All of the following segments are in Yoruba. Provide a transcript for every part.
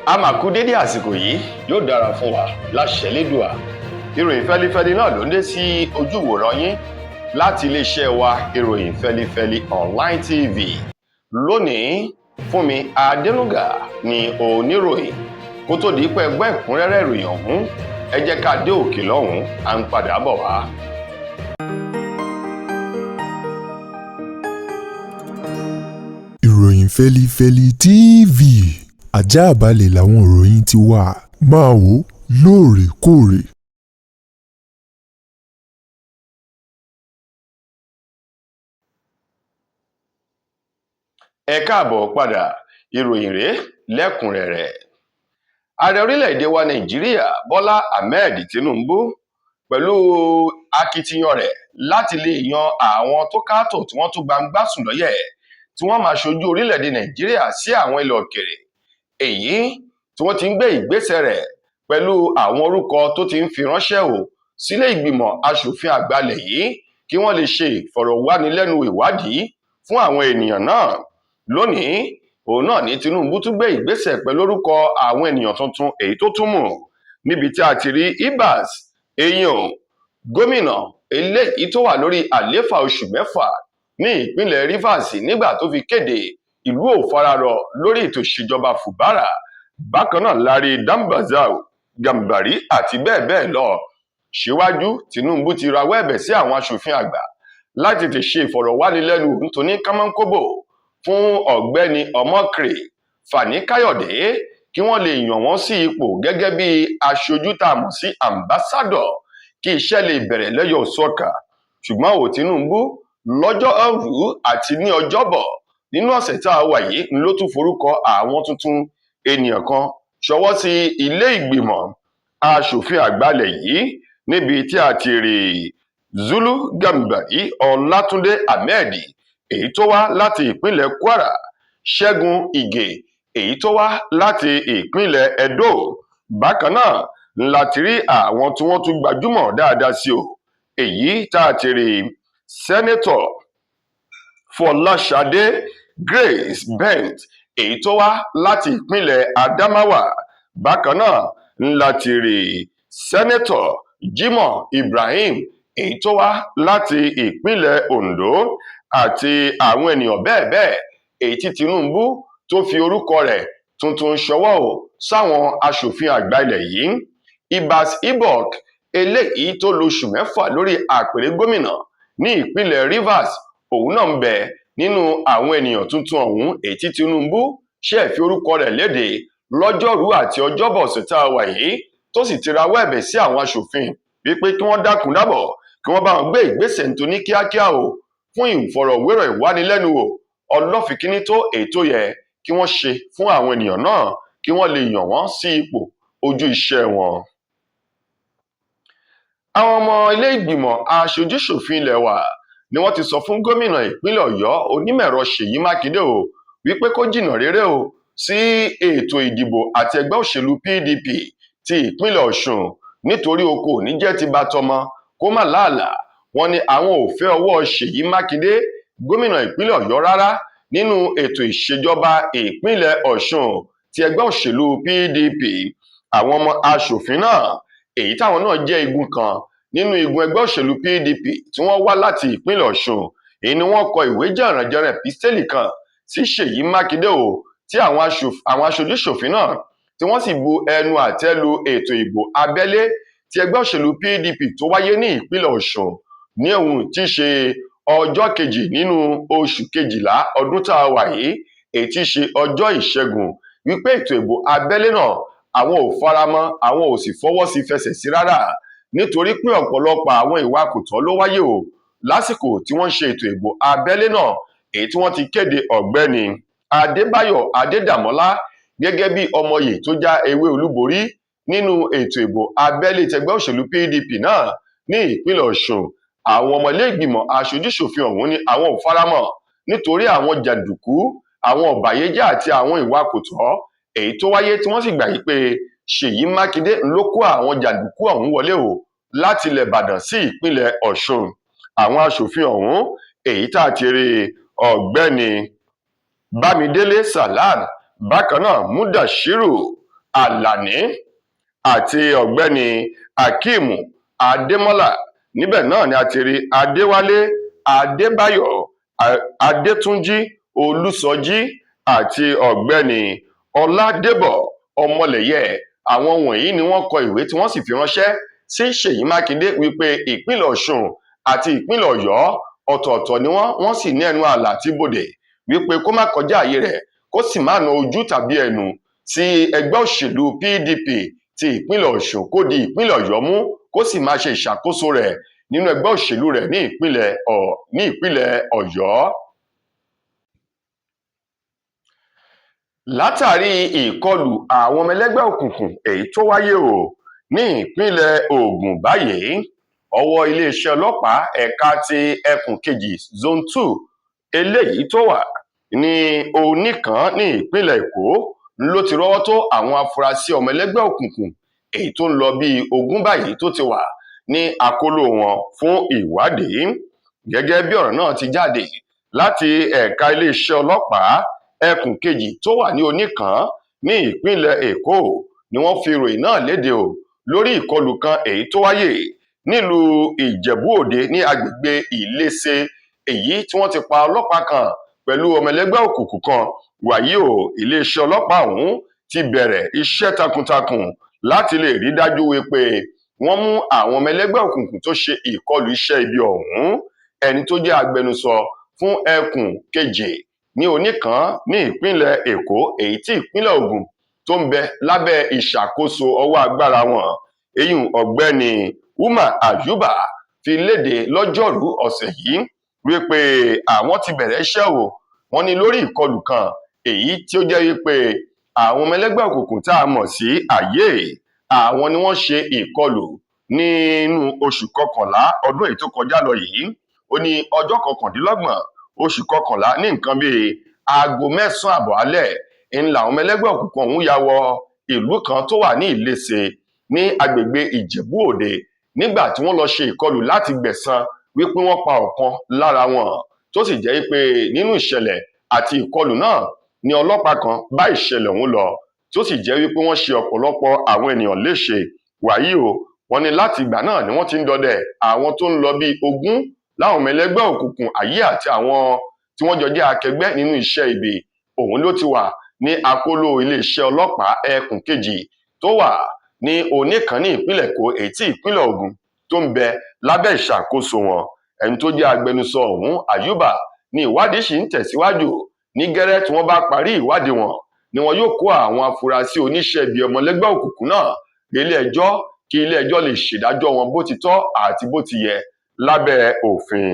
A máa kú dédé àsìkò yìí, yóò dára fún wa láṣẹ Lédùà. Ìròyìn fẹlifẹli náà ló ń dé sí ojú ìwòran yín láti iléeṣẹ́ wa, Ìròyìn Fẹlifẹli Online TV. Lónìí, Fúnmi Adẹnuga ni oníròyìn. Kó tó di pé ẹgbẹ́ ẹ̀kúnrẹ́rẹ́ ìròyìn ọ̀hún, ẹ jẹ́ ká dé òkè lọ́hùn-ún, à ń padà bọ̀ wá. Ìròyìn Fẹlifẹli TV, ajáàbalẹ̀ làwọn ìròyìn ti wà, máa wò lóòrèkóòrè. Ẹ káàbọ̀ padà, ìròyìn rèé lẹ́kùnrẹ́rẹ́. Ààrẹ orílẹ̀-èdè wa Nàìjíríà, Bọ́lá Ahmed Tinubu, pẹ̀lú akitiyan rẹ̀ láti lè yan àwọn tó káàtó tí wọ́n tún gbangba sùn lọ́yẹ̀ tí wọ́n máa ṣojú orílẹ̀-èdè Nàìjíríà sí àwọn ilẹ̀ òkèrè, èyí tí wọ́n ti ń gbé ìgbésẹ̀ rẹ̀ pẹ̀lú àwọn orúkọ tó ti ń fi ránṣẹ́ o sílé ìgbìmọ̀ aṣòfin àgbà ilẹ̀ yìí kí wọ́n lè ṣe ìfọ̀rọ̀wánilẹ́nuwò ìwádìí fún àwọn ènìyàn náà. Lónìí, òun náà ní Tinubu tún gbé ìgbésẹ̀ pẹ̀lú orúkọ àwọn ènìyàn tuntun èyí tó tún mú, níbi tí a ti rí Ibas Eyan, gómìnà eléyìí tó wà lórí àlééfà oṣù 6 ní ìpínlẹ̀ Rivers nígbà tó fi kéde ìlú ò fararọ lórí ètò ìṣèjọba Fubara. Bákan náà la rí Dambazau Gambari àti bẹ́ẹ̀ bẹ́ẹ̀ lọ. Síwájú, Tinubu ti rawọ́ ẹ̀bẹ̀ sí àwọn aṣòfin àgbà láti tètè ṣe ìfọ̀rọ̀wánilẹ́nuwò nítorí kánmọ́nkóbò fún ọ̀gbẹ́ni Omokri Fani Káyọ̀dé kí wọ́n lè yàn wọ́n sí ipò gẹ́gẹ́ bí aṣojú tá a mọ̀ sí ambassadọ̀ kí iṣẹ́ lè bẹ̀rẹ̀ lẹ́yọ̀ sọ́kà. Ṣùgbọ́n ò Tinubu lọ́jọ́rú àti ní ọjọ́bọ̀ nínú ọ̀sẹ̀ tá a wà yìí ló tún forúkọ àwọn tuntun ènìyàn kan ṣọwọ́ sí ilé ìgbìmọ̀ aṣòfin àgbà ilẹ̀ yìí, níbi tí a ti rí Zulu Gambari Ọlátúndé Ahmed èyí tó wá láti ìpínlẹ̀ Kwara, Ṣẹ́gun Ìgè èyí tó wá láti ìpínlẹ̀ Edo. Bákan náà la ti rí àwọn tí wọ́n tún gbajúmọ̀ dáadáa sí o, èyí tá a ti rí Sẹ́nẹ́tọ̀ Fọláṣadé Grace Bent èyí tó wá láti ìpínlẹ̀ Adamawa. Bákan náà la ti rí Sẹ́nẹ́tọ̀ Jimoh Ibrahim èyí tó wá láti ìpínlẹ̀ Ondo àti àwọn ènìyàn bẹ́ẹ̀ bẹ́ẹ̀ èyí tí Tinubu tó fi orúkọ rẹ̀ tuntun ṣọwọ́ o sáwọn aṣòfin àgbà ilẹ̀ yìí. Ibas Ibok eléyìí tó lóṣù 6 lórí àpèrè gómìnà ní ìpínlẹ̀ Rivers, òun náà ń bẹ nínú àwọn ènìyàn tuntun ọ̀hún èyí tí Tinubu ṣe fi orúkọ rẹ̀ léde lọ́jọ́rú àti ọjọ́bọ̀ ọ̀sẹ̀ tá a wà yìí, tó sì ti rawọ́ ẹ̀bẹ̀ sí àwọn aṣòfin wípé kí wọ́n dákun dábọ̀ kí wọ́n bá wọn gbé ìgbésẹ̀ nítorí kíákíá o fún ìfọ̀rọ̀wérọ̀ ìwánilẹ́nuwò ọlọ́fìnkíní tó ètò yẹ kí wọ́n ṣe fún àwọn ènìyàn náà kí wọ́n lè yàn wọ́n sí ipò ojú iṣẹ́ wọn. Àwọn ọmọ ilé ìgbìmọ̀ aṣojúṣòfin ilẹ̀ wa ni wọ́n ti sọ fún gómìnà ìpínlẹ̀ Ọ̀yọ́ onímọ̀ẹ̀rọ Ṣèyí Mákindé o wípé kó jìnnà réré o sí ètò ìdìbò àti ẹgbẹ́ òṣèlú PDP ti ìpínlẹ̀ Ọ̀ṣun, nítorí oko ò ní jẹ́ ti bá tọmọ kó má làálàá. Wọ́n ní àwọn ò fẹ́ ọwọ́ Ṣèyí Mákindé gómìnà ìpínlẹ̀ Ọ̀yọ́ rárá nínú ètò ìṣèjọba ìpínlẹ̀ Ọ̀ṣun ti ẹgbẹ́ òṣèlú PDP. Àwọn ọmọ aṣòfin náà èyí táwọn náà jẹ́ igun kan nínú igun ẹgbẹ́ òṣèlú PDP tí wọ́n wá láti ìpínlẹ̀ Ọ̀ṣun, èyí ni wọ́n kọ ìwé jẹ̀rànjẹ̀ràn epistẹ́lì kan sí Ṣèyí Mákindé o, tí àwọn aṣojúṣòfin náà tí wọ́n sì bu ẹnu àtẹ́ lu ètò ìbò abẹ́lé ti ẹgbẹ́ òṣèlú PDP tó wáyé ní ìpínlẹ̀ Ọ̀ṣun ní ohun tí í ṣe ọjọ́ kejì nínú oṣù kejìlá ọdún tá a wà yìí, èyí tí í ṣe ọjọ́ ìṣẹ́gun, wípé ètò ìbò abẹ́lé náà àwọn ò faramọ́, àwọn ò sì fọwọ́ sí fẹsẹ̀ sí rárá, nítorí pé ọ̀pọ̀lọpọ̀ àwọn ìwà kò tọ́ ló wáyé o lásìkò tí wọ́n ń ṣe ètò ìbò abẹ́lé náà, èyí tí wọ́n ti kéde ọ̀gbẹ́ni Adébáyọ̀ Adédàmọ́lá gẹ́gẹ́ bí ọmọye tó já ewé olúborí nínú ètò ìbò abẹ́lé tẹgbẹ́ òṣèlú PDP náà ní ìpínlẹ̀ Ọ̀ṣun. Àwọn ọmọ ilé ìgbìmọ̀ aṣojúṣòfin ọ̀hún ni àwọn ò faramọ́ nítorí àwọn jàǹdùkú, àwọn ọ̀bàyéjẹ́ àti àwọn ìwà kò tọ́ èyí tó wáyé, tí wọ́n sì gbà yí pé Ṣèyí Mákindé ló kó àwọn jàǹdùkú ọ̀hún wọlé o láti ilẹ̀ Ìbàdàn sí ìpínlẹ̀ Ọ̀ṣun. Àwọn aṣòfin ọ̀hún èyí tá a ti rí ọ̀gbẹ́ni Bámidélé Salam, bákan náà Mudashiru Alani àti ọ̀gbẹ́ni Akeem Adémọ́lá. Níbẹ̀ náà ni a ti rí Adéwálé Adébáyọ̀, Adétúnjì Olúsọjí àti ọ̀gbẹ́ni Ọládébọ̀ Ọmọlẹ́yẹ. Àwọn wọ̀nyí ni wọ́n kọ ìwé tí wọ́n sì fi ránṣẹ́ sí Ṣèyí Mákindé wípé ìpínlẹ̀ Ọ̀ṣun àti ìpínlẹ̀ Ọ̀yọ́ ọ̀tọ̀ọ̀tọ̀ ni wọ́n sì ní ẹnu ààlà àti ibodè, wípé kó má kọjá ààyè rẹ̀, kó sì má na ojú tàbí ẹnu sí ẹgbẹ́ òṣèlú PDP ti ìpínlẹ̀ Ọ̀ṣun, kó di ìpínlẹ̀ Ọ̀yọ́ mú, kó sì máa ṣe ìṣàkóso rẹ̀ nínú ẹgbẹ́ òṣèlú rẹ̀ ní ìpínlẹ̀ Ọ̀yọ́. Látàrí ìkọlù àwọn ọmọ ẹlẹ́gbẹ́ òkùnkùn èyí tó wáyé o ní ìpínlẹ̀ Ògùn báyìí, ọwọ́ iléeṣẹ́ ọlọ́pàá ẹ̀ka ti ẹkùn kejì Zone 2 eléyìí tó wà ní Oníkàn ní ìpínlẹ̀ Èkó ló ti rọ́wọ́ tó àwọn afurasí ọmọ ẹlẹ́gbẹ́ òkùnkùn èyí tó ń lọ bíi 20 báyìí tó ti wà ní àkóló wọn fún ìwádìí. Gẹ́gẹ́ bí ọ̀rọ̀ náà ti jáde láti ẹ̀ka iléeṣẹ́ ọlọ́pàá ẹkùn kejì tó wà ní Oníkàn ní ìpínlẹ̀ Èkó ni wọ́n fi ìròyìn náà léde o lórí ìkọlù kan èyí tó wáyé nílùú Ìjẹ̀bú Òde ní agbègbè Ìléṣe, èyí tí wọ́n ti pa ọlọ́pàá kan pẹ̀lú ọmọ ẹlẹ́gbẹ́ òkùnkùn kan. Wàyí o, iléeṣẹ́ ọlọ́pàá ọ̀hún ti bẹ̀rẹ̀ iṣẹ́ takuntakun láti lè rí dájú wípé wọ́n mú àwọn ọmọ ẹlẹ́gbẹ́ òkùnkùn tó ṣe ìkọlù iṣẹ́ ibi ọ̀hún. Ẹni tó jẹ́ agbẹnusọ fún ẹkùn kejì ní Oníkàn ní ìpínlẹ̀ Èkó, èyí tí ìpínlẹ̀ Ògùn tó ń bẹ lábẹ́ ìṣàkóso ọwọ́ agbára wọn, eyín ọ̀gbẹ́ni Umar Ayuba fi léde lọ́jọ́rùú ọ̀sẹ̀ yìí wípé àwọn ti bẹ̀rẹ̀ iṣẹ́ o. Wọ́n ní lórí ìkọlù kan èyí tí ó jẹ́ wípé àwọn ọmọ ẹlẹ́gbẹ́ òkùnkùn tá a mọ̀ sí Ayé, àwọn ni wọ́n ṣe ìkọlù nínú oṣù kọkànlá ọdún èyí tó kọjá lọ yìí. Ó ní ọjọ́ 29 oṣù kọkànlá ní nǹkan bíi aago 9:30 alẹ́ ń làwọn ọmọ ẹlẹ́gbẹ́ òkùnkùn ọ̀hún ya wọ ìlú kan tó wà ní Ìléṣe ní agbègbè Ìjẹ̀bú Òde nígbà tí wọ́n lọ ṣe ìkọlù láti gbẹ̀san wípé wọ́n pa ọ̀kan lára wọn, tó sì jẹ́ pé nínú ìṣẹ̀lẹ̀ àti ìkọlù náà ni ọlọ́pàá kan bá ìṣẹ̀lẹ̀ ọ̀hún lọ, tó sì jẹ́ wípé wọ́n ṣe ọ̀pọ̀lọpọ̀ àwọn ènìyàn léṣe. Wàyí o, wọ́n ní láti ìgbà náà ni wọ́n ti ń dọdẹ àwọn tó ń lọ bíi 20 láwọn ọmọ ẹlẹ́gbẹ́ òkùnkùn Ayé àti àwọn tí wọ́n jọ jẹ́ akẹgbẹ́ nínú iṣẹ́ ibi. Òun ló ti wà ní àkóló iléeṣẹ́ ọlọ́pàá ẹkùn kejì tó wà ní Oníkàn ní ìpínlẹ̀ Èkó, èyí tí ìpínlẹ̀ Ògùn tó ń bẹ lábẹ́ ìṣàkóso wọn. Ẹni tó jẹ́ agbẹnusọ ọ̀hún Ayuba ní ìwádìí sì ń tẹ̀síwájú. Ní gẹ́rẹ́ tí wọ́n bá parí ìwádìí wọn ni wọn yóò kó àwọn afurasí oníṣẹ́ ibi ọmọlẹ́gbẹ́ òkùnkùn náà nílé ẹjọ́ kí ilé ẹjọ́ lè ṣèdájọ́ wọn bó ti tọ́ àti bó ti yẹ lábẹ́ òfin.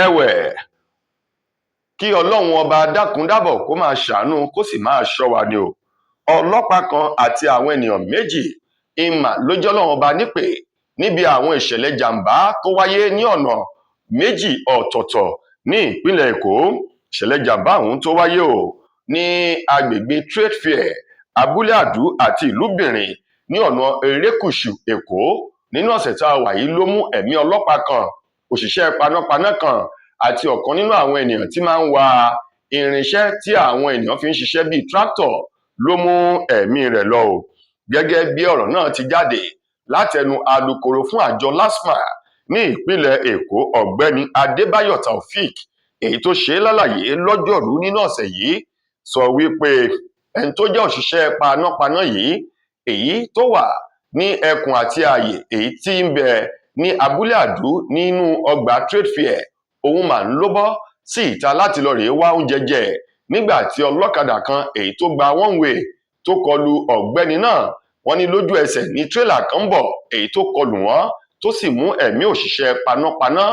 Ẹ̀wẹ̀, kí Ọlọ́run ọba dákúndábọ̀ kó máa ṣàánú kó sì máa ṣọ́ wa ni o. Ọlọ́pàá kan àti àwọn ènìyàn méjì ìmà ló jẹ́ Ọlọ́run ọba nípè níbi àwọn ìṣẹ̀lẹ̀ jàǹbá tó wáyé ní ọ̀nà méjì ọ̀tọ̀ọ̀tọ̀ ní ìpínlẹ̀ Èkó. Ìṣẹ̀lẹ̀ jàǹbá ọ̀hún tó wáyé o ní agbègbè Trade Fair, Abúlé Àdú àti Ìlúbìnrin ní ọ̀nà erékùṣù Èkó nínú ọ̀sẹ̀ tá a wà yìí ló mú ẹ̀mí ọlọ́pàá kan, òṣìṣẹ́ panápaná kan àti ọ̀kan nínú àwọn ènìyàn tí máa ń wa irinṣẹ́ tí àwọn ènìyàn fi ń ṣiṣẹ́ bíi tractor ló mú ẹ̀mí rẹ̀ lọ o. Gẹ́gẹ́ bí ọ̀rọ̀ náà ti jáde látẹnu alukoro fún àjọ LASTMA ní ìpínlẹ̀ Èkó, ọ̀gbẹ́ni Adébáyọ̀ Taofik, èyí tó ṣe lálàyé lọ́jọ́rùú nínú ọ̀sẹ̀ yìí, sọ wípé ẹni tó jẹ́ òṣìṣẹ́ panápaná yìí, èyí tó wà ní ẹkùn àti ààyè èyí tí ń bẹ ní Abúlé Àdú nínú ọgbà Trade Fair, òun mà ń ló bọ́ sí ìta láti lọ rèé wá oúnjẹ jẹ nígbà tí ọlọ́kadà kan èyí tó gba one way tó kọlu ọ̀gbẹ́ni náà. Wọ́n ní lójú ẹsẹ̀ ní tírélà kan ń bọ̀ èyí tó kọlù wọ́n tó sì mú ẹ̀mí òṣìṣẹ́ panápaná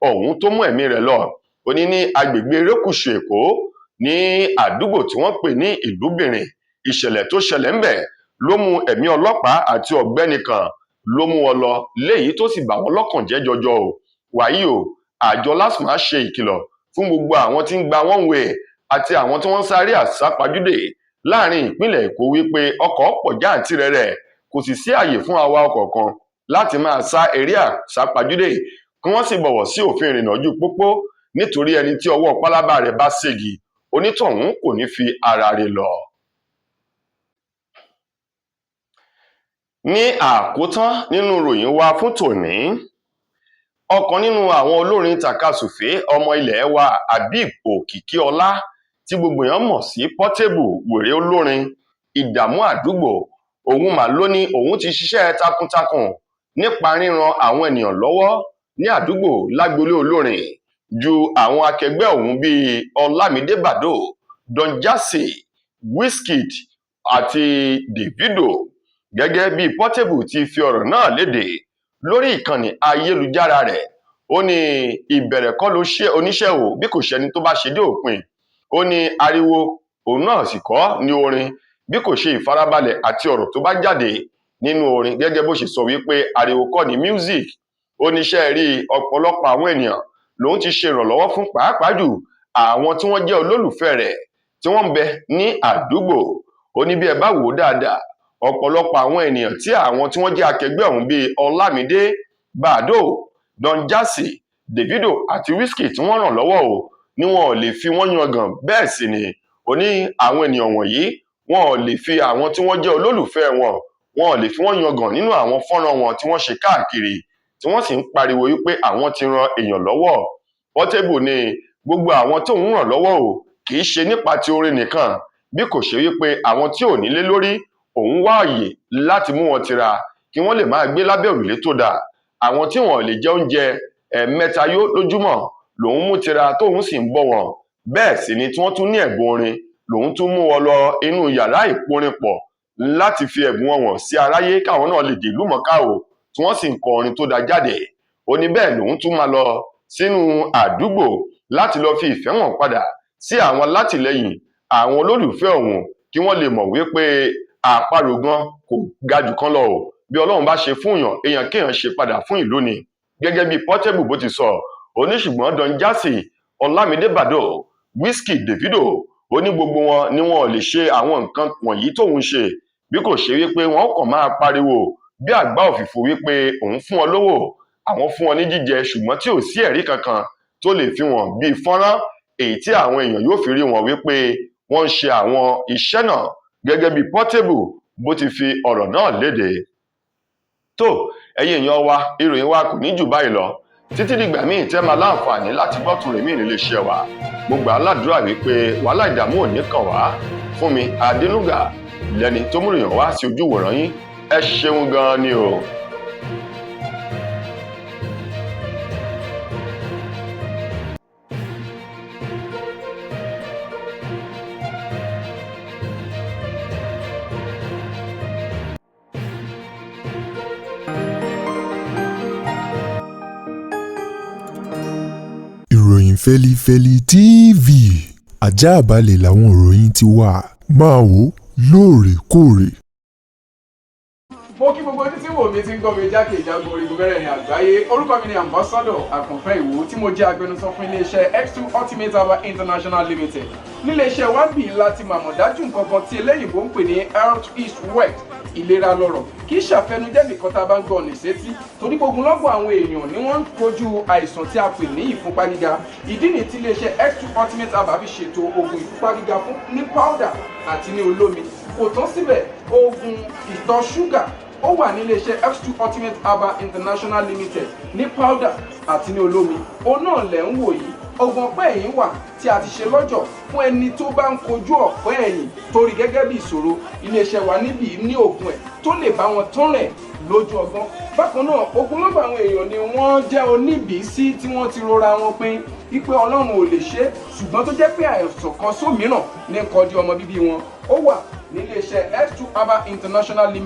ọ̀hún tó mú ẹ̀mí rẹ̀ lọ. Ó ní ní agbègbè erékùṣù Èkó ní àdúgbò tí wọ́n pè ní Ìlúbìnrin, ìṣẹ̀lẹ̀ tó ṣẹlẹ̀ ń bẹ̀ ló mú ẹ̀mí ọlọ́pàá àti ọ̀gbẹ́ni kan ló mú wọn lọ, léyìí tó sì bà wọ́n lọ́kàn jẹ́ jọjọ o. Wàyí o, àjọ LASTMA ṣe ìkìlọ̀ fún gbogbo àwọn tí ń gba one way àti àwọn tí wọ́n ń sáré àsápajúdé láàrin ìpínlẹ̀ Èkó wípé ọkọ̀ pọ̀ jáǹtìrẹrẹ, kò sì sí àyè fún àwa ọkọ̀ kan láti máa sá eré àsápajúdé, kí wọ́n sì bọ̀wọ̀ sí òfin ìrìnnà ojú pópó, nítorí ẹni tí ọwọ́ pálábá rẹ̀ bá ségi onítọ̀hún kò ní fi ara rẹ̀ lọ. Ní àkótán nínú ìròyìn wa fún tòní, ọ̀kan nínú àwọn olórin tàkasùfé ọmọ ilẹ̀ wa Habeeb Òkìkíọlá tí gbogbo èèyàn mọ̀ sí Portable, wèrè olórin ìdààmú àdúgbò, òun mà ló ní òun ti ṣiṣẹ́ takuntakun nípa ríran àwọn ènìyàn lọ́wọ́ ní àdúgbò lágboolé olórin ju àwọn akẹgbẹ́ òun bíi Ọlámídé Baddo, Don Jazzy, Wizkid àti Davido. Gẹ́gẹ́ bí Portable ti fi ọ̀rọ̀ náà léde lórí ìkànnì ayélujára rẹ̀, ó ní ìbẹ̀rẹ̀ kọ́ ló ṣe oníṣẹ́ o, bí kò ṣẹni tó bá ṣe dé òpin. Ó ní ariwo òun náà sì kọ́ ní orin, bí kò ṣe ìfarabalẹ̀ àti ọ̀rọ̀ tó bá jáde nínú orin. Gẹ́gẹ́ bó ṣe sọ wípé ariwo kọ́ ni music. Ó níṣẹ́ rí ọ̀pọ̀lọpọ̀ àwọn ènìyàn lòun ti ṣe ìrànlọ́wọ́ fún, pàápàá jù àwọn tí wọ́n jẹ́ olólùfẹ́ rẹ̀ tí wọ́n ń bẹ ní àdúgbò. Ó ní bí ẹ bá wò ó dáadáa, ọ̀pọ̀lọpọ̀ àwọn ènìyàn tí àwọn tí wọ́n jẹ́ akẹgbẹ́ òun bíi Ọlámídé Baddo, Don Jazzy, Davido àti Wizkid tí wọ́n ràn lọ́wọ́ o ni wọn ò lè fi wọ́n yangàn. Bẹ́ẹ̀ sì ni ó ní àwọn ènìyàn wọ̀nyí wọn ò lè fi àwọn tí wọ́n jẹ́ olólùfẹ́ wọn, wọn ò lè fi wọ́n yangàn nínú àwọn fọ́nrán wọn tí wọ́n ṣe káàkiri, tí wọ́n sì ń pariwo wípé àwọn ti ran èèyàn lọ́wọ́. Portable ní gbogbo àwọn tóun ràn lọ́wọ́ o kì í ṣe nípa ti orin nìkan, bí kò ṣe wípé àwọn tí ò nílé lórí òun wá àyè láti mú wọn tira kí wọ́n lè máa gbé lábẹ́ òrùlé tó dáa. Àwọn tí wọn ò lè jẹ oúnjẹ ẹ̀ẹ̀mẹ́ta yó lójúmọ́ lòun mú tira tóun sì ń bọ́ wọn. Bẹ́ẹ̀ sì ni tí wọ́n tún ní ẹ̀bùn orin lòun tún mú wọn lọ inú yàrá ìporinpọ̀ láti fi ẹ̀bùn wọn wọ̀n sí aráyé káwọn náà lè dìlú mọ̀ọ́ká o, tí wọ́n sì ń kọ orin tó da jáde. Ó ní bẹ́ẹ̀ lòun tún máa lọ sínú àdúgbò láti lọ fi ìfẹ́ wọn padà sí àwọn alátìlẹyìn àwọn olólùfẹ́ òun, kí wọ́n lè mọ̀ wípé àparò gan kò ga jù kan lọ o. Bí Ọlọ́run bá ṣe fún èèyàn, èèyàn kéèyàn ṣe padà fún ìlú ni. Gẹ́gẹ́ bí Portable bó ti sọ, ó ní ṣùgbọ́n Don Jazzy, Ọlámídé Baddo, Wizkid, Davido, ó ní gbogbo wọn ni wọn ò lè ṣe àwọn nǹkan wọ̀nyí tóun ṣe, bí kò ṣe wípé wọn kàn máa pariwo bí àgbá òfìfo wípé òun fún wọn lówó, àwọn fún wọn ní jíjẹ, ṣùgbọ́n tí ò sí ẹ̀rí kankan tó lè fi wọn bíi fọ́nrán èyí tí àwọn èèyàn yóò fi rí wọn wípé wọ́n ń ṣe àwọn iṣẹ́ náà. Gẹ́gẹ́ bí Portable bó ti fi ọ̀rọ̀ náà léde. Tó ẹ̀yin èèyàn wa, ìròyìn wa kò ní jù báyìí lọ títí dìgbà míì tẹ́ máa láǹfààní láti gbọ́ tún rèmí nílé iṣẹ́ wa. Mo gbà á ládùúrà wípé wàhálà ìdààmú ò ní kàn wá. Fún mi Adénúgà lẹ́ni tó mú ìròyìn wá sí ojú ìwòran yín. Ẹ ṣeun gan-an ni o. Ìròyìn Fẹ́lifẹ́li TV àjààbálẹ̀ làwọn ìròyìn ti wà, máa wò lóòrèkóòrè. Mo kí gbogbo ojú tí wò mí tí ń gbọ́ mi jákèjádò orígun mẹ́rẹ̀ẹ̀rin àgbáyé. Orúkọ mi ni Ambassador Àkànfẹ́ Ìwò, tí mo jẹ́ agbẹnusọ fún iléeṣẹ́ X2 Ultimate Herbal International Limited. Níléeṣẹ́ wa bì láti màmọ̀ dájú nǹkan kan tí eléyìnbó ń pè ní health is wealth, ìlera lọ́rọ̀. Kì í ṣàfẹnujẹ́ nìkan tá a bá ń gbọ́ ní sétí, torí gbogbo lọ́gbọ̀n àwọn èèyàn ni wọ́n ń kojú àìsàn tí a pè ní ìfúnpá gíga. Ìdí nìyí tí iléeṣẹ́ X2 Ultimate Herbal fi ṣètò oògùn ìfúnpá gíga fún ní powder àti ní olómi. Kò tán síbẹ̀, oògùn ìtọ̀ ṣúgà ó wà ní iléeṣẹ́ X2 Ultimate Herbal International Limited ní powder àti ní olómi. Òun náà lẹ̀ ń wò yìí. Oògùn ọ̀pẹ́ ẹ̀yìn wà tí a ti ṣe lọ́jọ̀ fún ẹni tó bá ń kojú ọ̀pẹ́ ẹ̀yìn torí gẹ́gẹ́ bí ìṣòro. Iléeṣẹ́ wa níbí ní oògùn ẹ̀ tó lè bá wọn tán rẹ̀ lójú ọgbọ́n. Bákan náà, ogunlọ́gọ̀ àwọn èèyàn ni wọ́n jẹ́ oníbìísí tí wọ́n ti rora wọn pin wípé Ọlọ́run ò lè ṣe é, ṣùgbọ́n tó jẹ́ pé àìsàn kan sómìíràn ní kọjú ọmọ bíbí wọn. Ó wà níléeṣẹ́ X2 Herbal International Limited.